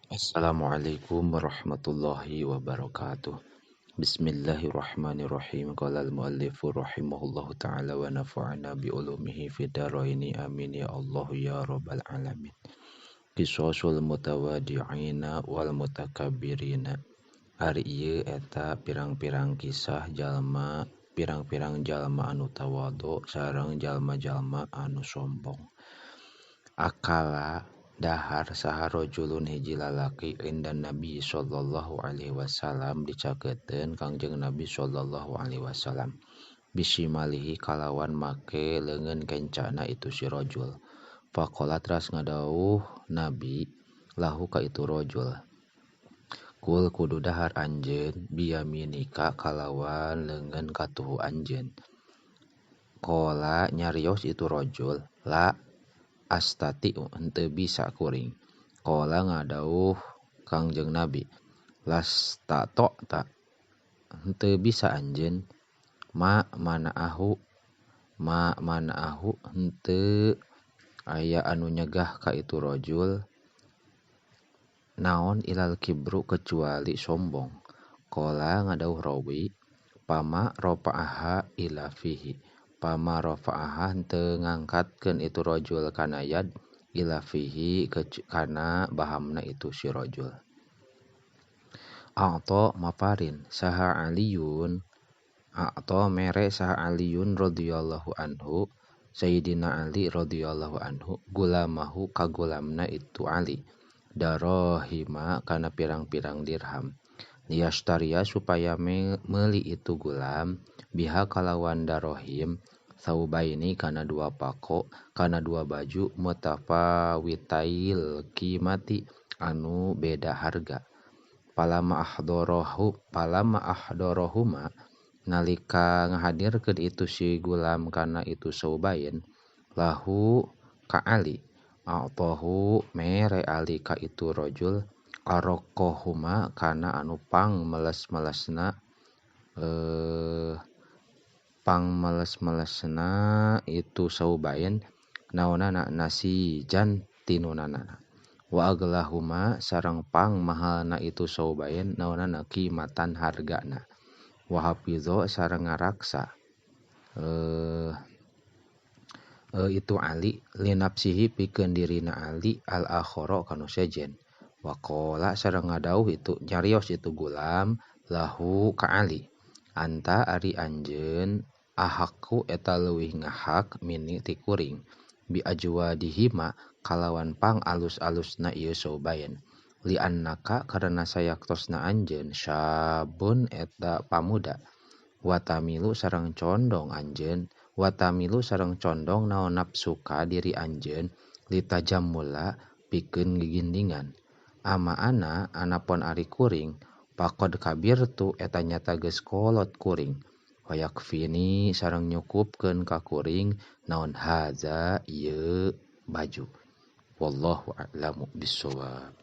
Assalamualaikum warahmatullahi wabarakatuh. Bismillahirrahmanirrahim. Qala al-muallifu rahimahullahu ta'ala wa nafa'ana bi ulumihi fid dharaini amin ya Allah ya rabbal alamin. Qisasul mutawadi'ina wal mutakabbirina. Ari ieu eta pirang-pirang kisah jalma, pirang-pirang jalma anu tawadhu sareng jalma-jalma anu sombong. Akala dahar saha rajulun hiji lalaki indan Nabi sallallahu alaihi wasallam dicaketeun Kangjeng Nabi sallallahu alaihi wasallam bisimalihi kalawan make leungeun kencana itu si rajul. Faqala teras ngadawuh Nabi lahu ka itu rajul, kul kudu dahar anjeun biyaminika kalawan leungeun katuhu anjeun. Qala nyarios itu rajul, la astati henteu bisa kuring. Qala ngadawuh Kangjeng Nabi, lastato ta henteu bisa anjeun, ma manaahu henteu aya anu nyegah ka itu rajul naon ilal kibru kecuali sombong. Qala ngadawuh rawi, pama rafa'aha ila fihi, pama rafa'aha henteu ngangkatkeun itu rajul kana yad ila fihi kana bahamna itu si rajul. A'ta maparin saha Aliyun, a'ta mere saha Aliyun radhiyallahu anhu, Sayyidina Ali radhiyallahu anhu, gulamahu kagulamna itu Ali, darahima kana pirang-pirang dirham, liyastaria supaya meuli itu gulam biha kalawan darohim saubaini kana dua pako kana dua baju mutafawitail qimati anu beda harga. Palama ahdorohuma nalika ngahadirkeun itu si gulam kana itu saubain lahu ka Ali, a'tahu mere Ali ka itu rajul arokohuma kana anu pang meles-melesna itu saubain naonana nasijan tinunana, wa aglahuma sareng pang mahalna itu saubain naonana kimatan hargana, wa hafizo sareng ngaraksa itu Ali linapsihi pikeun dirina Ali al akhara kanu sejen. Waqala sareng ngadawuh itu nyarios itu gulam lahu ka Ali, anta ari anjeun ahakku eta leuwih ngahak mini ti kuring bi ajwadihima kalawan pang alus-alusna ieu saubain, li annaka karena sayaktosna anjeun syabun eta pamuda, watamilu sareng condong anjeun, watamilu sareng condong naon nafsuka diri anjeun litajammula pikeun gigindingan. Ama ana anapon ari kuring paqad kabirtu eta nyata geus kolot kuring, wayakfini sareng nyukupkeun ka kuring naon haza ieu baju. Wallahu a'lamu bissawab.